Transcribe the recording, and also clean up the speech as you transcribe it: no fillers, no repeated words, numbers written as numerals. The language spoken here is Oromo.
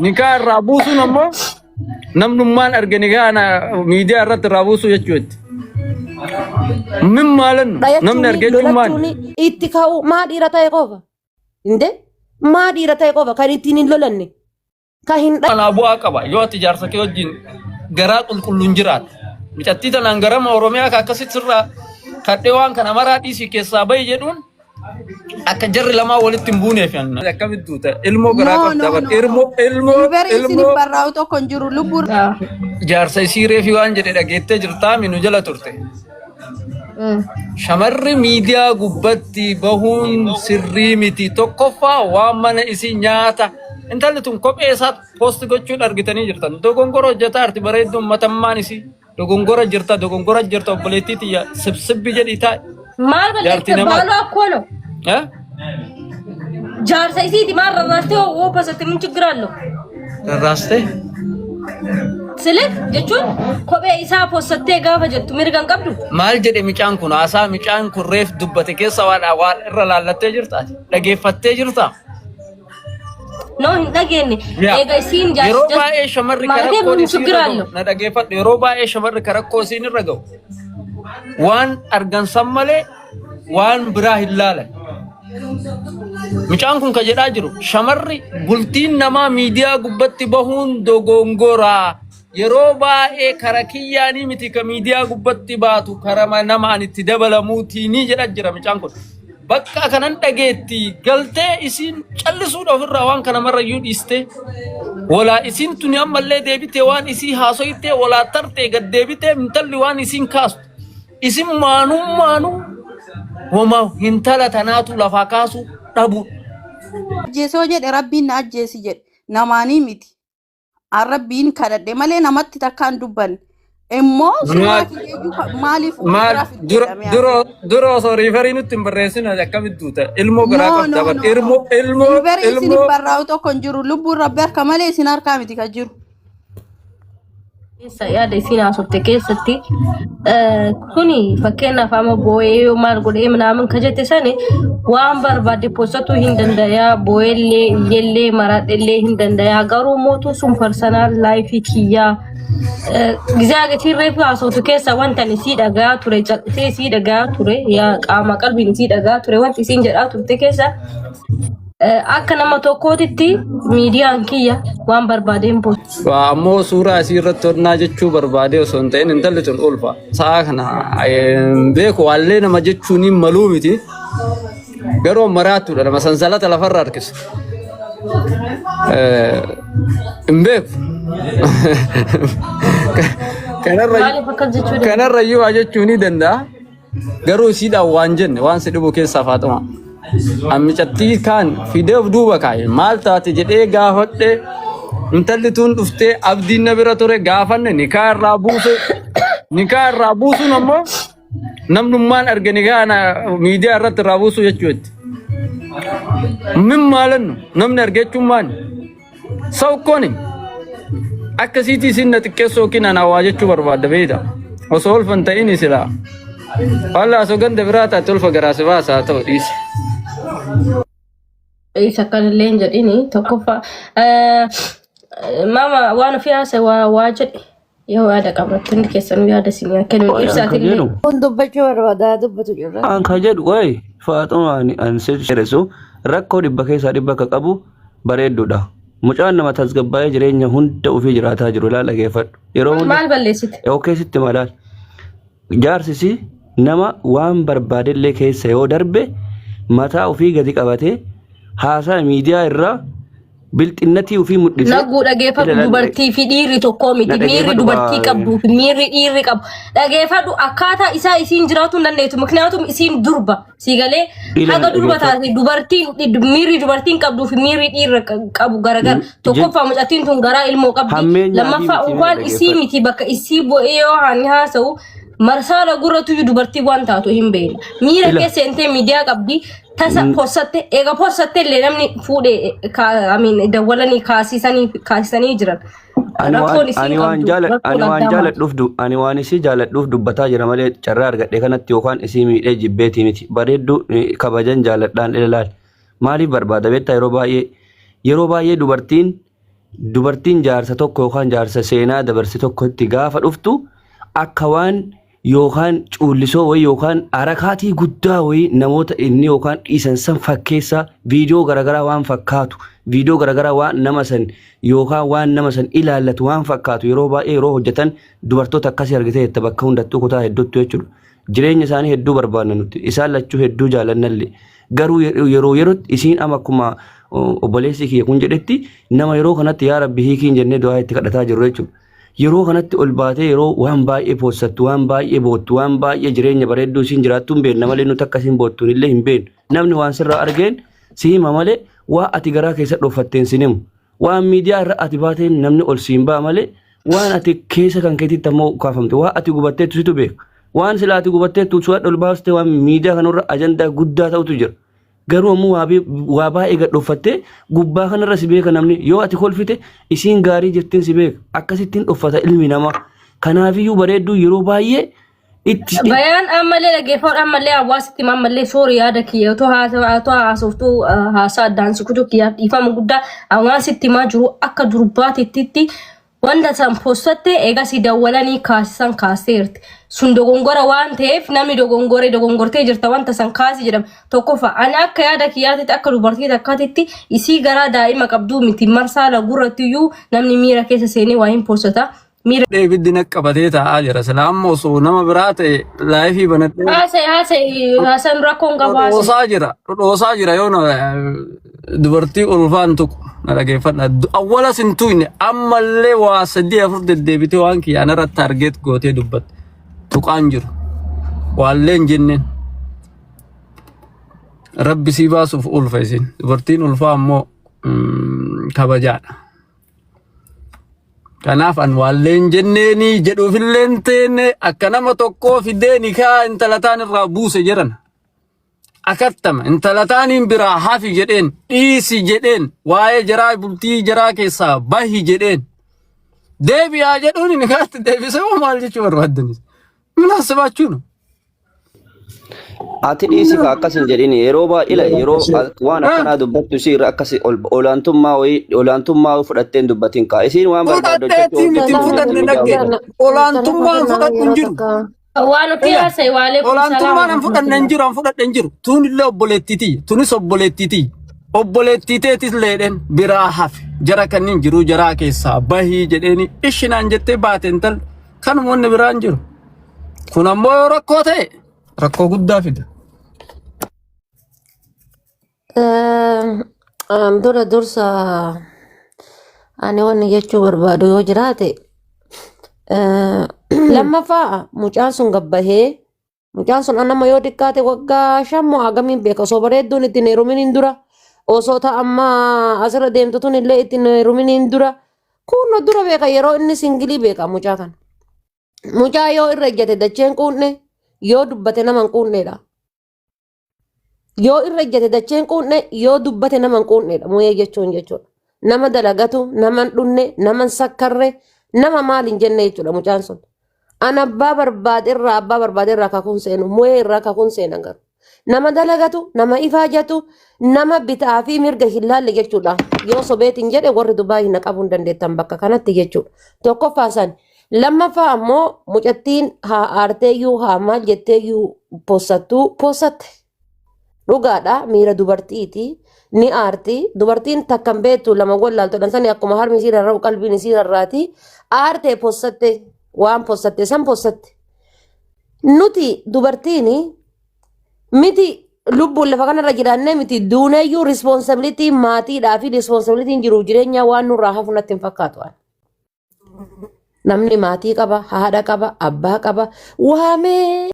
Nikaa irraa buusuun ammoo namnummaan arge nikaa na miidiyaa irratti irraa buusuu jechuutti. Min maalannu namni Dhayachuuni, arge jechuun maali? lolachuuni, itti ka'uu maa dhiira ta'e qofa. Inde maa dhiira ta'e qofa kan ittiin hin lolanne. Kan hin Kanaa bu'aa qaba yoo ati jaarsa kee wajjin garaa qulqulluun jiraatte. Micattii tanaan garama Oromiyaa ka akkasitti sirraa kadhee waan kana maraa dhiisii keessaa bahi jedhuun akka jarri lamaa walitti hin buuneef akkamitti duuta ilmoo garaa No, qabda no, bar no, ilmoo no. ilmoo Silverii isinif ilmoo barraa'u tokko hin jiru. Lubbuu jaarsa isii reefi waan jedhe dhageettee jirtaa minu jala turte. Shamarri miidiyaa gubbatti bahuun sirrii miti. Tokkoffaa waan mana isii nyaata. Intalli tun kophee isaa poosti gochuun argitanii jirtan. Dogongora hojjetaa arti bareedduun matammaan isii. Dogongora jirta dogongora jirta obboleettii tiyya sibsibbi jedhii taa'i. Maal Jaartii balleessite namaati. baaloo akkoo no. Eh? Jaarsa isiiti maal rarraastee hoo pasatte min ችግር አለው? Rarraastee? Silik jechuun kophee isaa possattee gaafa jettu mirga hin qabdu. Maal jedhe micaan kun haasaa micaan kun reef dubbate keessa waan waan irra laallattee jirta ati? Dhageeffattee jirta? No hin dhageenye. Yaa. Eega isiin Yeroo baay'ee shamarri Maal karakkoon min isiin ችግር irra አለው? gahu na dhageeffadhu yeroo baay'ee shamarri karakkoo isiin irra gahu waan argan san malee waan biraa hin laalan. Mucaan kun ka jedhaa jiru shamarri bultiin namaa miidiyaa gubbatti bahuun dogongoraa. Yeroo baay'ee kara kiyyaanii miti ka miidiyaa gubbatti baatu karama nama ani itti dabalamuutiinii jedha jira mucaan kun. Bakka kanan dhageetti galtee isiin callisuudha ofirraa waan kana marrayyuu dhiistee walaa isiin tuni ammallee deebitee waan isii haasoytee walaa tartee gad deebitee intalli waan isiin kaastu isin maanummaanuu wama hintala tanaatu lafaa kaasu dhabu. Ajjeesoo jedhe rabbiin na ajjeesi jedhe namaanii miti. An rabbiin kadhadhe malee namatti takka hin dubbanne. Immoo suuraa Maal kiyya iyyuu maaliif of maal biraa fidde dura jedhamee dura haasa'e. dura osoo riifarii nutti hin barreessin akkamitti duuta ilmoo garaa No, qabda no, bar no, ilmoo no. ilmoo Silverii isinif ilmoo barraa'u tokko hin jiru. Lubbuun rabbi harka malee isin harkaa miti kan jiru. Keessa yaada isiin haasofte keessatti kuni fakkeenyaaf amma boo'ee yoo maal godhee minaamin ka jette sani waan barbaade postatuu hin dandayaa boo'ellee iyyellee maradhellee hin dandayaa garuu mootuu sun personal life kiyyaa gizaa gatiin reefu haasoftu keessa wanta ani sii dhagaa ture callisee sii dhagaa ture yaa qaama qalbiin sii dhagaa ture wanti isiin jedhaa turte keessa Akka nama tokkootitti miidiyaan kiyya waan barbaadeen post. Waa ammoo suuraa isii irratti honnaa jechuu barbaadee osoo hin ta'in intalli tun ulfa. Sa'a kana hin beeku waallee nama jechuun hin maluu miti. Garuu maraattuudha nama sansalata lafarra harkisu. Hin beeku. Kanarra Maaliif akkas jechuu danda'a? kanarra iyyuu waa jechuu ni danda'a. Garuu isiidhaan waan jenne waan si dhibu keessaa Faaxuma. Ammicattii kaan fidee of duuba kaa'e maal taate jedhee gaafadhe intalli tun dhuftee abdiin na bira ture gaafanne nikaa irraa buuse nikaa irraa buusuun ammoo namnummaan arge nikaa na miidiyaa irratti irraa buusuu jechuutti. Min maalannu namni arge jechuun maali? Saw koni akkasiitii isin na xiqqeessuu yookiin anaa waa jechuu barbaadda beeyta. Osoo ulfa hin ta'in silaa. Walla osoo ganda biraa taate ulfa garaa si baasa haa ta'u dhiisi. Isa akkanillee hin jedhini tokkoffaa. Mama waan ofii haase waa waa jedhe. Yoo yaada qabatte hundi keessanuu yaada isin haa kennu. Qoy an ka Ibsaatillee. jedhu Kun dubbachuu barbaadaa dubbatu jirra. an ka jedhu qoy Faaxuma ani an sirreessu rakkoo 100% akka qabu bareedduudha. Mucaan nama tasgabbaa'ee jireenya hunda ofii jiraataa jiru ilaal dhageeffadhu. Yeroo hunda Maal balleessite? okay sitti malaal. Jaarsisi nama waan barbaadellee keessa yoo darbe mataa ofii gadi qabatee haasaa miidiyaa irraa bilxinnatii ofii mudhisee Naguu dhageeffadhu ila dubartii fi dhiirri tokkoo na miti. Miirri dhageeffadhu dubartii kaa qabduu fi miirri dhiirri qabu. Dhageeffadhu akkaataa isaa isiin jiraatu hin dandeettu. Mikniyaatum isiin durba. Sii galee ila na haga durba dhageeffadhu. taate dubartiin miirri dubartiin qabduu fi miirri dhiirri qabu garagara. Tokkoffaa mucattiin tun garaa ilmoo qabdi. Hammeenyaa fi Lammaffaa miti na waan isii dhageeffadhu. miti bakka isii bu'ee yoo ani haasa'u marsaa lagurratu dubartii waan taatu hin beekna. Miira Ila keessa seentee miidiyaa qabdi. Tasa possatte eega possatte illee namni fuudhe I mean, dawwalanii kaasisanii kaasisanii jiran. Ani waan Rakkoon isiin ani waan qabdu jaala rakkoon ani waan addaa maali? jaaladhuuf du ani waan isii jaaladhuuf dubbataa jira malee carraa argadhe kanatti yookaan isii miidhee jibbeetii miti bareedduu kabajan jaaladhaan ilaal maaliif barbaada beektaa yeroo baay'ee yeroo baay'ee dubartiin Dubartiin jaarsa tokko yookaan jaarsa seenaa dabarse tokkotti gaafa dhuftu akka waan yookaan cuullisoo wayii yookaan harakaatii guddaa wayii namoota inni yookaan dhiisan san fakkeessa viidiyoo garaagaraa waan fakkaatu, viidiyoo garaagaraa waan nama san yookaan waan nama san ilaallatu waan fakkaatu yeroo baay'ee yeroo hojjetan dubartoota akkasii argitee jetta bakka hundattuu kutaa hedduutti jechuudha. Jireenya isaanii hedduu barbaanna nuti. Isaan lachuu hedduu jaallannallee. Garuu yeroo yerootti isiin amma akkuma obboleessi kiyya kun jedhetti nama yeroo kanatti yaa Rabbi hiikiin jennee du'aa itti kadhataa jirru jechuudha. Yeroo kanatti ol baatee yeroo waan baay'ee poossattu, waan baay'ee boottu, waan baay'ee jireenya bareedduu isiin jiraattu hin beekna malee nuti akka isiin boottuun illee hin beeknu. Namni waan sirraa argeen si hima malee waa ati garaa keessa dhoffatteen sin himu. Waan miidiyaa irra ati baateen namni ol siin ba'a malee waan ati keessa kan keetitti ammoo kaafamte waan ati gubatteettu situ beeka. Waan sila ati gubatteettu su'aadha ol baaste waan miidiyaa kanarra ajandaa guddaa ta'utu jira. Garuu ammoo waa baay'ee gad dhoffattee gubbaa kanarra si beeka namni yoo ati kolfite isiin gaarii jirtiin si beeka akkasittiin dhoffata ilmi namaa. Kanaafiyyuu bareedduu yeroo baay'ee itti Bayaan ammallee dhaggeeffadhu, ammallee hawaasitti ammallee soori, yaada kiyya otoo haasoftuu haasaa addaan si kutuu kiyyaaf dhiifama guddaa. Hawaasitti himaa jiru akka durbaatitti wanta san postatte eegas dawwalanii kaasisan kaaseerti. Sun dogongora waan ta'eef namni dogongore dogongortee jirta wanta san kaasi jedhama. Tokkoffaa, ani akka yaada kiyyaatitti, akka dubartii takkaatitti, isii garaa daa'ima qabduu miti, marsaa lagurratti iyyuu namni miira keessa seenee waa hin postata. Miira Ibiddi na qabatee taa'aa jira. Silaa amma osoo nama biraa ta'e live banadhee Haasa'e, haasa'e, haasa'an rakkoon qabu, haasa'e. Dhodhoosaa jira. Dhodhoosaa jira yoo na dubartii ulfaan tuqu na dhageeffadha. Awwala sin tuyne ammallee waa sadii afur deddeebitee waan kiyya anarratti target gootee dubbatte. Tuqaan jiru. Waallee hin jenneen. Rabbi sii baasuuf ulfa isin. Dubartiin ulfaa ammoo kabajaadha. Kanaaf an waallee hin jenneeni jedhuufillee hin teenne akka nama tokkoo fidee nikaa intala taan irraa buuse jedhan. Akattama intala taaniin biraa hafi jedheen, dhiisi jedheen, waa'ee jaraa bultii jaraa keessaa bahi jedheen. Deebi'aa jedhuun nikaatti deebisee hoo maal jechuu barbaaddanis? Munaasibaachuun ነው. Ati dhiisi ka akkas hin jedhini, yeroo baay'ee yeroo waan akkanaa dubbattu isii irra akkas olaantummaa wayii olaantummaa fudhattee hin dubbatin kaa isiin waan barbaaddu Fudhadheetii hojjechuu miti hojjechuu fudhadhe miidiyaa dhagge. hojjetu. Olaantummaan fudhadhu hin jiru. Waan ofii Ila haasa'e waaleekum salaam olaantummaan an fudhanne hin warahmatullah. jiru, an fudhadhe hin jiru. Tun illee obboleettiitii tunis obboleettiitii. Obboleettiiteetis leedhen biraa hafe. Jara kanneen jiruu jaraa keessaa bahii jedheeni ishinaan jettee baate intal kanuma wanni biraa hin jiru. Kun ammoo yoo rakkoo ta'e rakkoo guddaa fida. Dura dursa ani wanni jechuu barbaadu yoo jiraate, lammaffaa mucaan sun gabbahee, mucaan sun nama yoo xiqqaate waggaa 5 moo hagamiin beeka, osoo bareedduun ittiin heeruminiin dura, osoo ta'a amma asirra deemtu tun illee ittiin heeruminiin dura, kunno dura beeka, yeroo inni single beeka mucaa kana. Mucaa yoo irra ejjate dacheen quunne, yoo dubbate nama hin quunnedha. Yoo irra ejjate dacheen quunne, yoo dubbate nama hin quunnedha mu'ee jechuun jechuudha. Nama dalagatu, nama hin dhunne, nama hin sakkarre, nama maal hin jenne jechuudha mucaan sun. An abbaa barbaade irraa, abbaa barbaade irraa kakuun seenu, mu'ee irraa kakuun seena garuu. Nama dalagatu, nama ifaajatu, nama bitaa fi mirga hin laalle jechuudha. Yoo sobeetiin jedhe warri Dubaay na qabuu hin dandeettan bakka kanatti jechuudha. Tokkoffaa san. Lammaffaa ammoo mucattiin haa aarteeyyuu haa maal jetteeyyuu possattuu possatte. Dhugaadha, miira dubartiiti. Ni aarti. Dubartiin takka hin beektu, lama wallaaltodhan sani, akkuma harmi isii rarra'u qalbiin isii rarraati. Aartee possatte, waan possatte san possatte. Nuti dubartiin miti lubbuun lafa kanarra jiraannee miti, duuneeyyuu responsibility maatiidhaa fi responsibilityn jiruuf jireenyaa waan nurraa hafu natti hin fakkaatu. Namni maatii qaba, haadha qaba, abbaa qaba, waamee